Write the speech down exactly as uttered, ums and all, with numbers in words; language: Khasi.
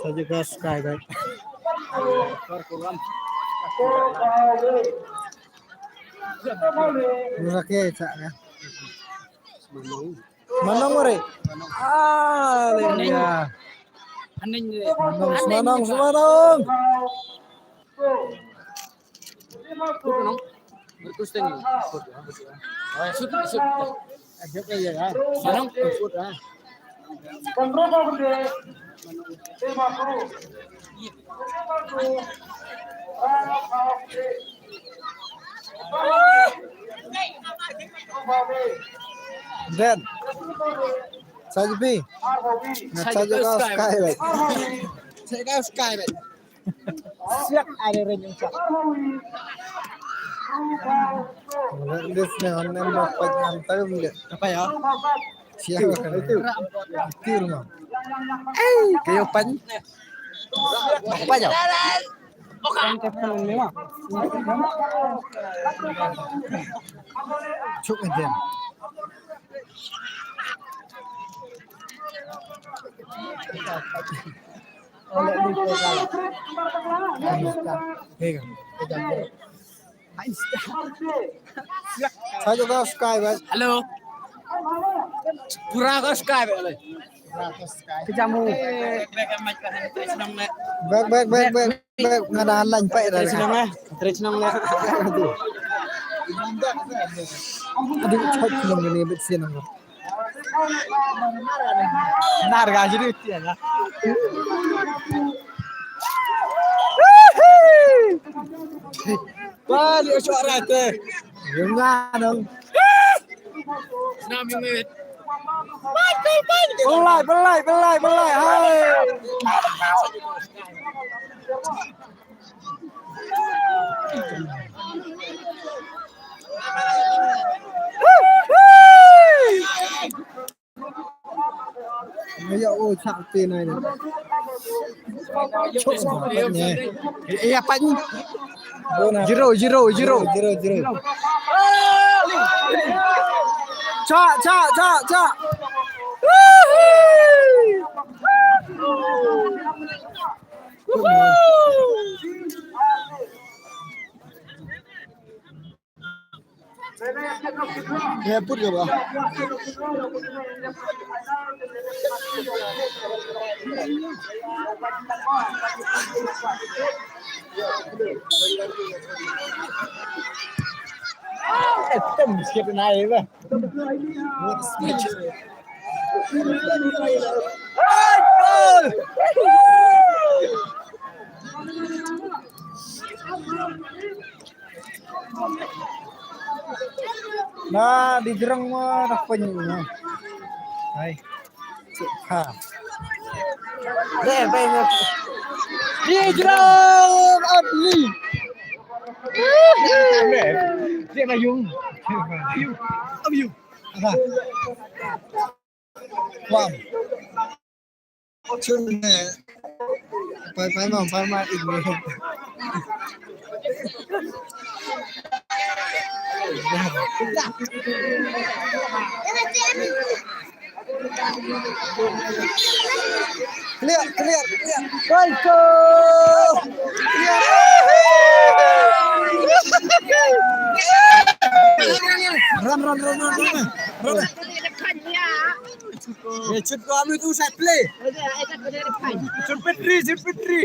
Sa ju ka sky, guys. Mula ke cak ya. Manong mari. Ah, lenya. Manong, manong, manong. Dan. Sa ju pi. Nga sa ju ka sky, right? Sa ju ka sky, right? Siak, ada orang yang siak. Nggak, dia senang, nang dapat ngantar dia. Apa ya? Siak. Itu rumah. Eh, kayu pan. Apa ya? Cuk aja. Hello. Pura ka sky, bek. Back, back, back, back, back. Nga dah lain, Pak, dah. Terus nang, eh. Terus nang, eh. Aduh, cepat film ini, bet sih nang. Nar ga jadi uti ya. Balik suara teh. Gimana dong? Senam minit. Belai, belai, belai, belai. Hai. Ayo, oh, chak te nai na. Chok sa pat ni. Eh, eh, apa ni? Zero, zero, zero. Zero, zero. Chak, chak, chak, chak. Woohoo! Woohoo! Ïa put ka ba? Eh, tem sikit na ïa ba. Na, di jrong ma, na pyn ma. Hai. Ha. Deh, deh, deh. Di jrong Abli. Dia mayung. Mayung. Mayung. Apa? Wang. Chun ne. Pai, pai ma, pai ma, in ne. Clear, clear, clear. Let's go! Run, run, run, run, run. Run. Eh, chut ko, ami tu side play. Chut petri, chut petri.